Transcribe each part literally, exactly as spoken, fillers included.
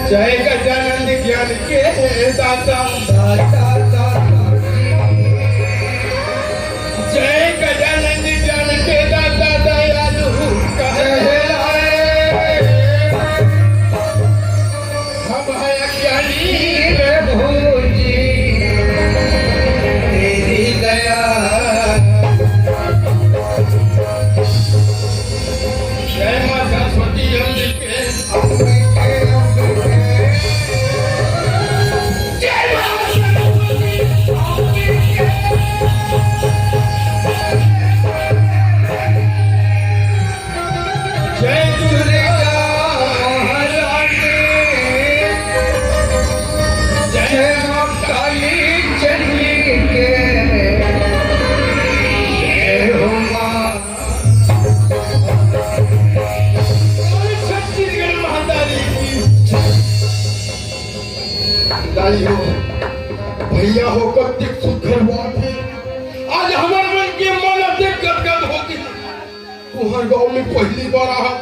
जय गजानंद ज्ञान के दाता, दाता, दाता। जय गजानंद ज्ञान के दाता, दयालु कहलाए। हम हैं अज्ञानी प्रभु जी, तेरी दया। जय माँ सरस्वती अम्बिके। जय दुर्गा महारानी, जय माँ काली चंडी के, जय हो माँ। छत्तीसगढ़ महतारी की जय। दाई हो, भैया हो, कतेक सुघर बात हे। आज हमर मन के मन अतेक गदगद होगे। तुंहर गांव में पहली बार आहा।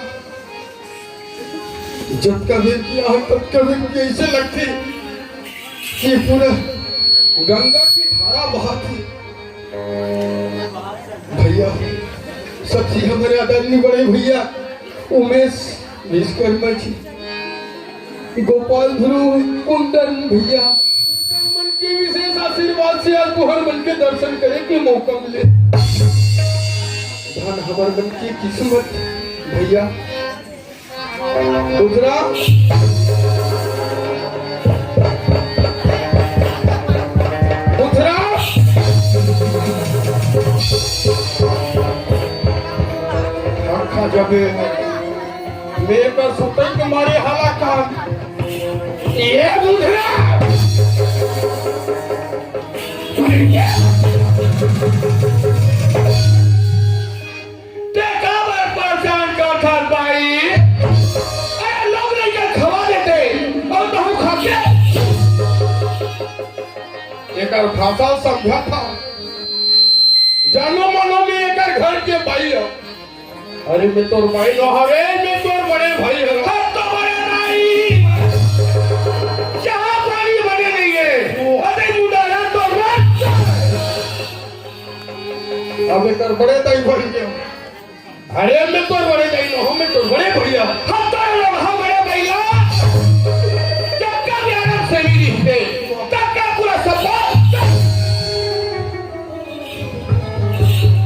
जतका बेर के आहा, ततका बेर के अइसे लगथे कि पूरा गंगा के धारा बहत हे। भैया, सबसे हमरे आदरणीय बड़े भैया उमेश विश्वकर्मा जी, गोपाल ध्रुव, कुंदन भैया, मन के विशेष आशीर्वाद से आज तुंहर मन के दर्शन करे के मौका मिले। धन हमर मन के किस्मत भैया। बुधराम, बुधराम, आखा जबे मैं का सुतई के मारे हालाकान। ए बुधराम, ते काबर परेशान करथस बाई? अरे लोग लइका खवा देते अउ तहूं खाके। एकर भाषा समझा था। जानो मानो मैं एकर घर के बाई हंव। अरे मैं तोर बाई नो हंव रे, मैं तोर बड़े भाई हंव। हम तो बड़े नहीं। चाह पानी बने नहीं है। अरे मुंडा ना तो रक्त। अब एकर बड़े दाई बन गया। अरे मैं तोर बड़े दाई नो हंव, मैं तोर बड़े भैया। हम तो लोग हम बड़े भैया। जब का प्यारा से मिली है, तब का पूरा सब।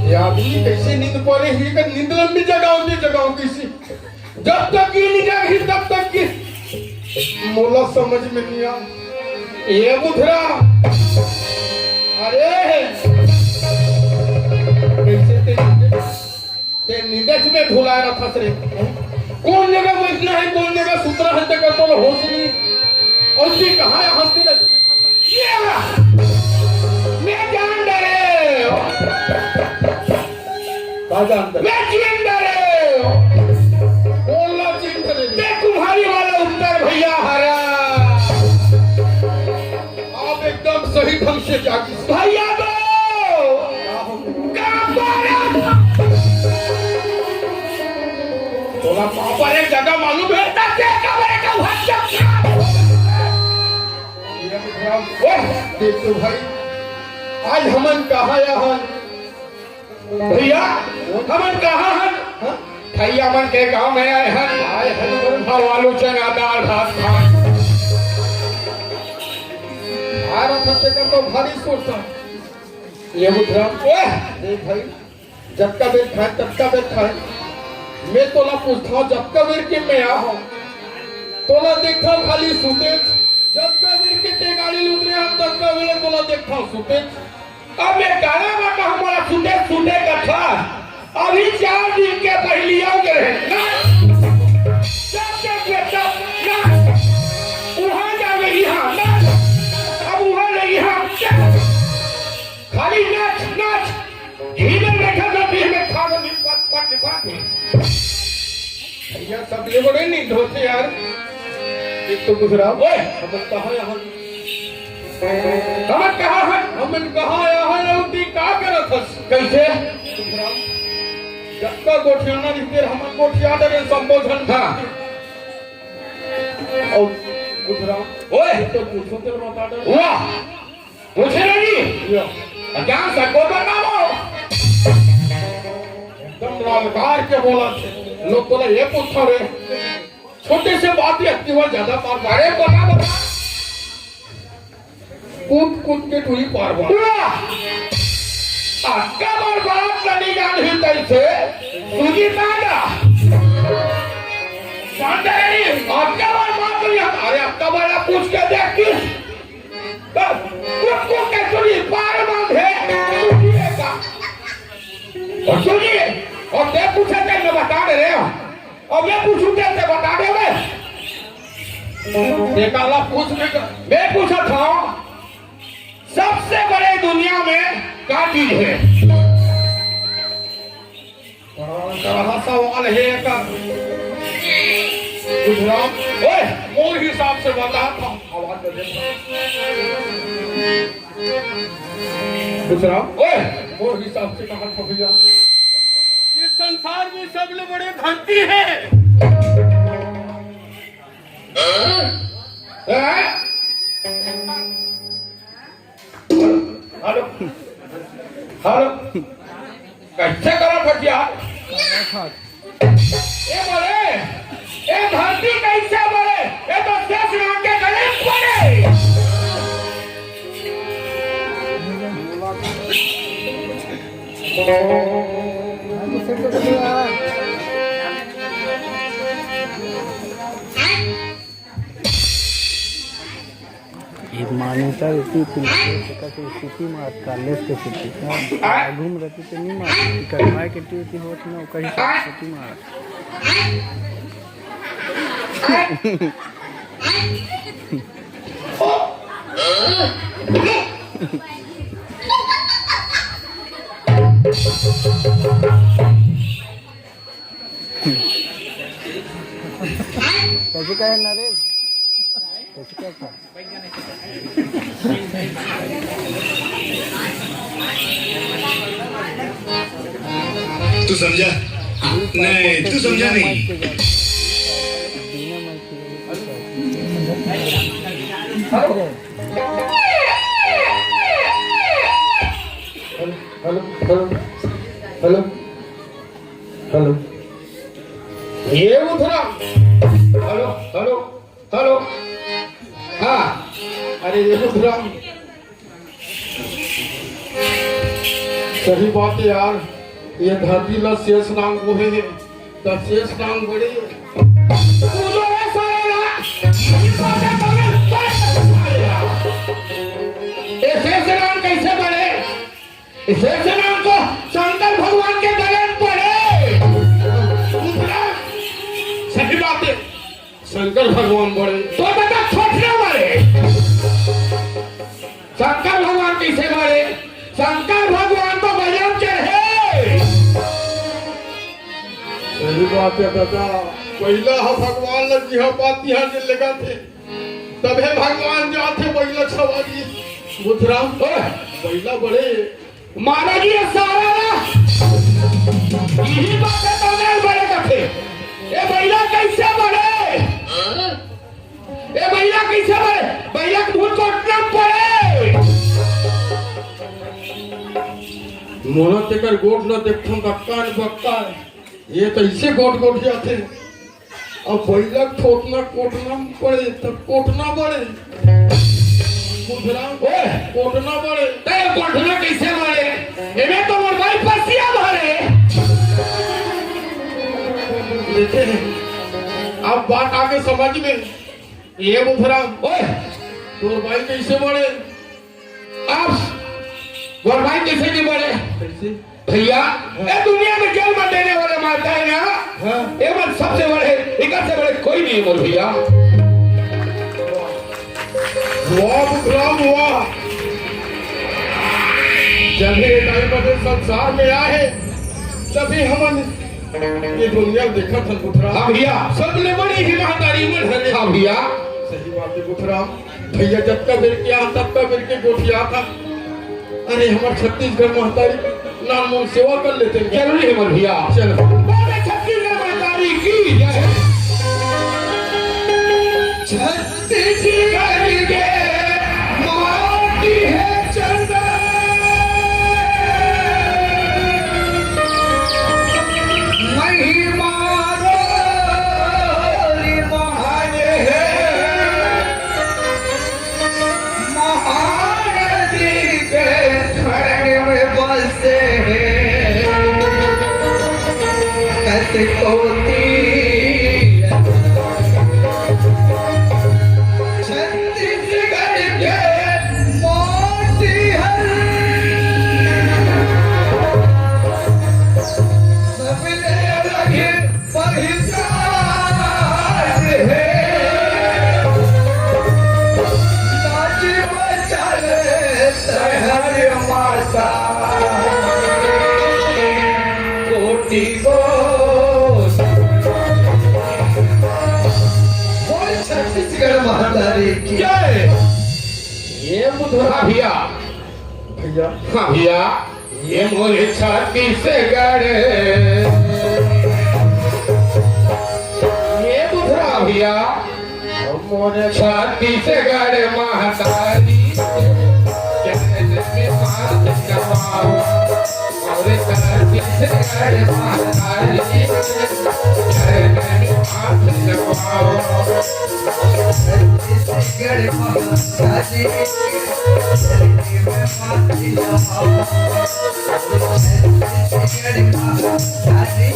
ये आदमी कैसे नींद पड़े ही, कर नींद लंबी जगाओ, नींद जगाओ कैसे? जब तक ये नहीं जागी, तब तक ये मोला समझ में नहीं आ। ये बुधरा, अरे कैसे ते नींद, ते नींद में भुला रहा था रे। कौन जगह बैठना है, कौन जगह सुतना है, तेकर तो होश नहीं। और ये कहाँ है हंसने लगे? ये रहा। मैं जान डरे। का जान डरे? मैं चिन डरे। बोलना चिन डरे। मैं कुम्हारी वाला उत्तर भैया हरा। आप एकदम सही ढंग से जागी। भैया दो। का बोला? बोला, पापा एक जगह मालूम है, ना देखा मेरे का भाषा। ये विक्रम, ओह, देख तो भाई, आज हमन कहाँ आए हन? भैया, हमन कहाँ हन? हाँ? भैया मन के गांव में आए हन। आए हन। हलवा आलू चना दाल भात खान। भारत हत्या कर तो भारी सोचता। ये विक्रम, ओह, देख भाई, जतका बेर खाए, ततका बेर खाए। मैं तोला पूछथंव, जतका बेर के मैं आ हंव, तोला देखथंव खाली सुतेच। जतका बेर के ते गाड़ी ले उतरे हस, ततका बेर तोला देखथंव सुतेच। अब मैं गाना मा कहूं, मोला सुते, सुते कथा। अभी चार दिन के पहली आ गए हैं। ना। जब तक ये तब ना। वहां जावे, यहां ना। अब वहां ले, यहां क्या? खाली नाच, नाच। हीरो बैठा था, बीच में खा गया, पट, पट, पट। भैया, सब ले बड़े नींद होते यार। एक तो गुजरा, ओए, हमन कहाँ यहाँ? हमन कहाँ है? हमन कहाँ यहाँ है? अउ ती का करत हस? कैसे? गुजरा, जतका गोठियाना रिहिस, हमन गोठिया डरे संबोधन। हाँ। अउ ओए! तो पूछो, तेरे बता दे। वाह! पूछे ना जी? या। अज्ञान सबको बताओ। एकदम ललकार के बोला थे। लोग बोला, "ये पूछो रे।" छोटे से बात ही अक्की बार ज्यादा पार पारे। बता, बता। कूद कूद के टूरी पार बा। वाह! अक्का बार बात नहीं जान ही तैसे। सुजी दादा। शांत रही। अक्का बार बात नहीं जान। अरे अक्का बार आप पूछ के देख किस। बस, कूद कूद के टूरी पार बांधे। सुजी का। और सुजी, और दे पूछे थे, मैं बता दे रहे हो। अब मैं पूछूं तेरे से, बता दे बे। ये काला पूछ के, मैं पूछा था, सबसे बड़े दुनिया में का चीज है? बड़ा कड़ा सवाल है का। गुजरात, ओए, मोर हिसाब से बता था, आवाज दे दे। गुजरात, ओए, मोर हिसाब से कहा था भैया। ये संसार में सबले बड़े धरती है। हैं? हेलो, हेलो, कैसे करा था यार? ए बोले, ए धरती कैसे बोले? ए तो शेष नाग के गले में पड़े। एक monitor इति पिलके तेकर से स्थिति मा अटकालेस के स्थिति। आगू म रहितिस त नी मारतिस, कटवाए के ड्यूटी होत ना, ओकर हिसाब से स्थिति मा। कैसे कहे नरेश? कैसे कहे था? तू समझा? नहीं, तू समझा नहीं। Hello, hello, hello, hello. ये उधरा। Hello, hello, hello. हाँ, अरे ये उधरा। सही बात है यार, ये धरती ला शेष नांग बोहे है, त शेष नांग बड़े। तू जो है सारे ला, ये बात है, ये शेष नांग कैसे बड़े? शेष नांग तो शंकर भगवान के गले में पड़े। सही बात है, शंकर भगवान बड़े। तो बता, छोटना बड़े। शंकर भगवान कैसे बड़े? शंकर भगवान तो बजरंग चढ़े। सही बात है दादा, पहिला ह भगवान लग जिहा पाती हा जे लगा थे। तभे भगवान जाथे बइला सवारी। बुधराम, ओए, बइला बड़े। मारा जी ये सारा ना। यही बात है, तमिल बड़े कथे। ए बइला कैसे बड़े? ए बइला कैसे बड़े? बइला के भूत कोटना पड़े। मोला तेकर गोठ न देखथन, बक्का न बक्का। ये तो इसे गोठ गोठ जाथे। अब बइला कोटना, कोटना पड़े, तब कोटना बड़े। बुधराम, ओए! कोटना बड़े। तै कोटना कैसे बड़े? एमे तो मोर भाई पसिया भरे। देखे, अब बात आगे समझ में। ये बुधराम, ओए! तोर भाई कैसे बड़े? आप मोर भाई कैसे नहीं बड़े? कैसे? भैया, हाँ। ये दुनिया में जन्म देने वाले माता है ना, हाँ। ये मन सबसे बड़े, इकर से बड़े कोई नहीं है मोर भैया। वाह बुधराम, वाह। जब ये टाइम बदे संसार में आए, तभी हमन ये दुनिया देखत हन बुधराम। हाँ भैया। सबले बड़ी ही महतारी मन हरे। हाँ भैया। सही बात है बुधराम। भैया जतका बेर के आ, ततका बेर के गोठिया था। अरे, हमर छत्तीसगढ़ महतारी नाम नाम सेवा कर लेते हैं। जरूरी है मोर भैया। चलो। बोले छत्तीसगढ़ महतारी की जय। छत्तीसगढ़ कोती छत्तीसगढ़ के माटी हर सबले अलग पहचान हे। नाची बजाले सहर माता कोटि कोस। बोल छत्तीसगढ़ महतारी की जय। ये बुधवा भैया। भैया। हाँ भैया। ये मोर छत्तीसगढ़, ये बुधवा भैया। मोर छत्तीसगढ़ महतारी, चरण में माथ नवाओ। मोर छत्तीसगढ़ महतारी, चरण में माथ नवाओ। छत्तीसगढ़ महतारी, चरण में माथ नवाओ। छत्तीसगढ़ महतारी,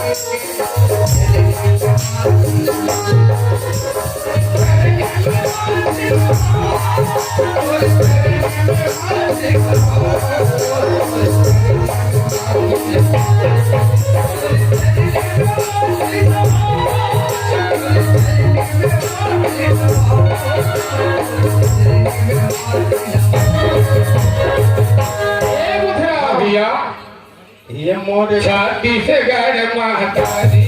भैया, ये मोर छत्तीसगढ़ महतारी।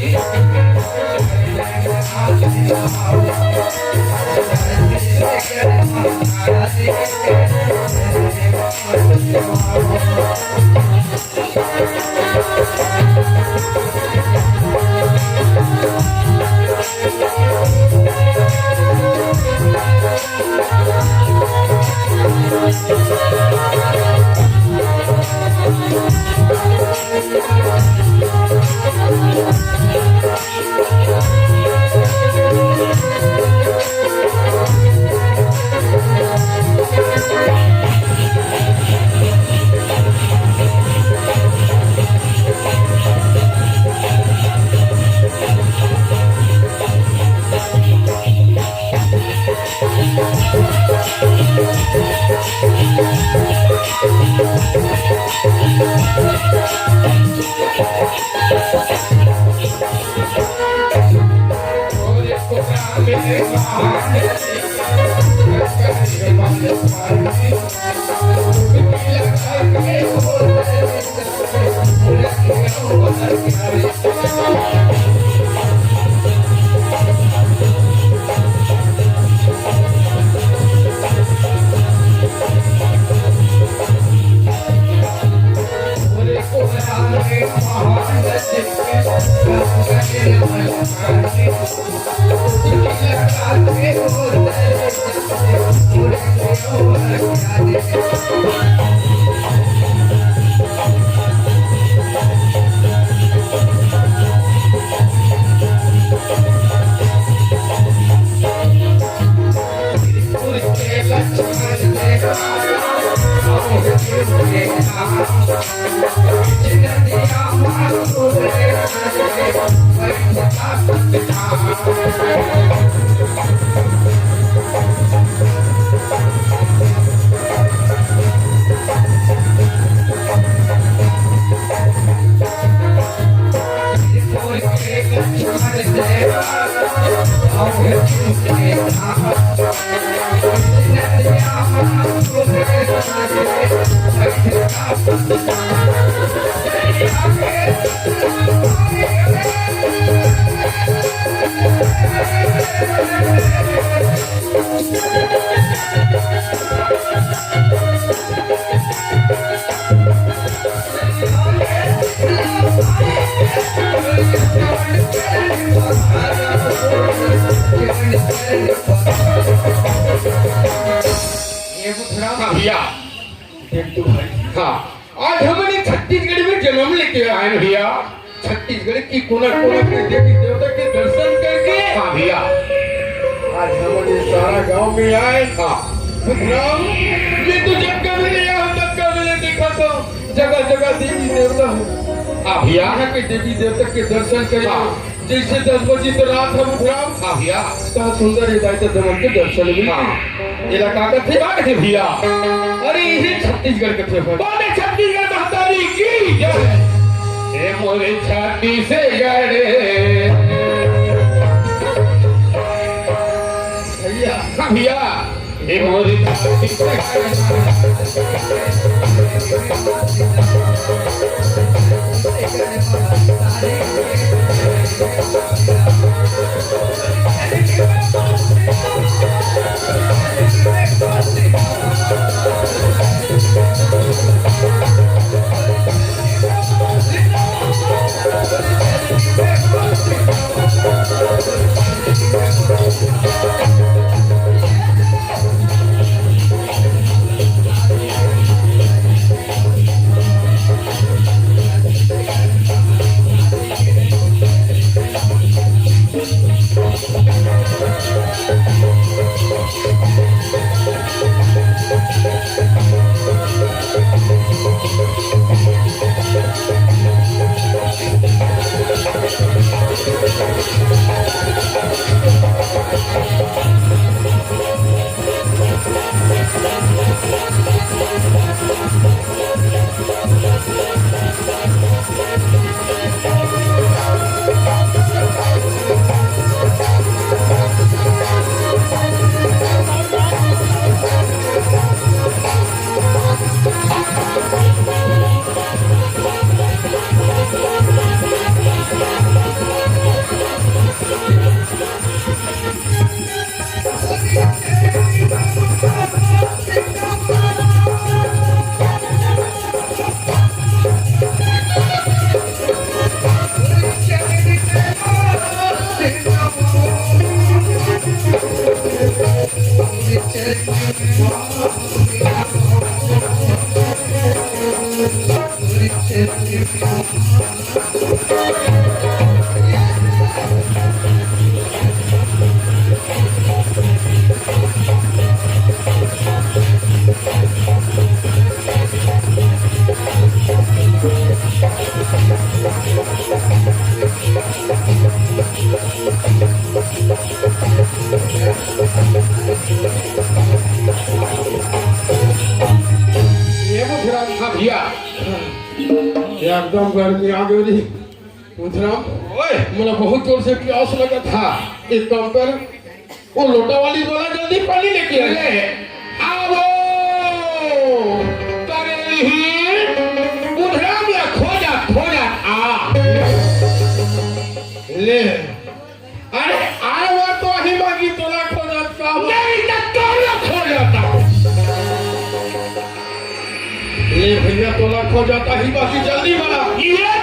ये बुधराम हाँ भैया। देख तू भाई। हाँ, आज हमन छत्तीसगढ़ में जन्म लेके आए हैं भैया। छत्तीसगढ़ की कोना कोना के देवी देवता के दर्शन करके हाँ भैया। आज हमन ये सारा गांव में आए। हाँ। बुधराम, मैं तो जब का मिले यहाँ तक का मिले देखा तो जगह जगह देवी देवता है। हाँ भैया। यहाँ के देवी देवता के दर्शन करे। हाँ। जैसे दस बजे तो रात हम उठराम। हाँ भैया। इतना सुंदर ये दाई ददा मन के दर्शन मिले। हाँ। एला का कथे? का कथे भैया? अरे, यही छत्तीसगढ़ कथे हो। बोले छत्तीसगढ़ महतारी की जय। ए मोरे छत्तीसगढ़। भैया। हाँ भैया। ए मोरे छत्तीसगढ़। ये मुखराज। हाँ भैया। ये एकदम गर्मी आ गई रे। मुखराज, ओए। मोला बहुत जोर से प्यास लगत हे। एक काम कर, वो लोटा वाली बोला, जल्दी पानी लेके आ। ले, आवो। करे ही, मुखराज या खोजा, खोजा, आ। ले। अरे, आए हुआ तो ही मांगी, तोला खोजत का हो? नहीं, तो तोला खोजत का हो। ले भैया, तोला खोजत ही, बाकी जल्दी बना। ये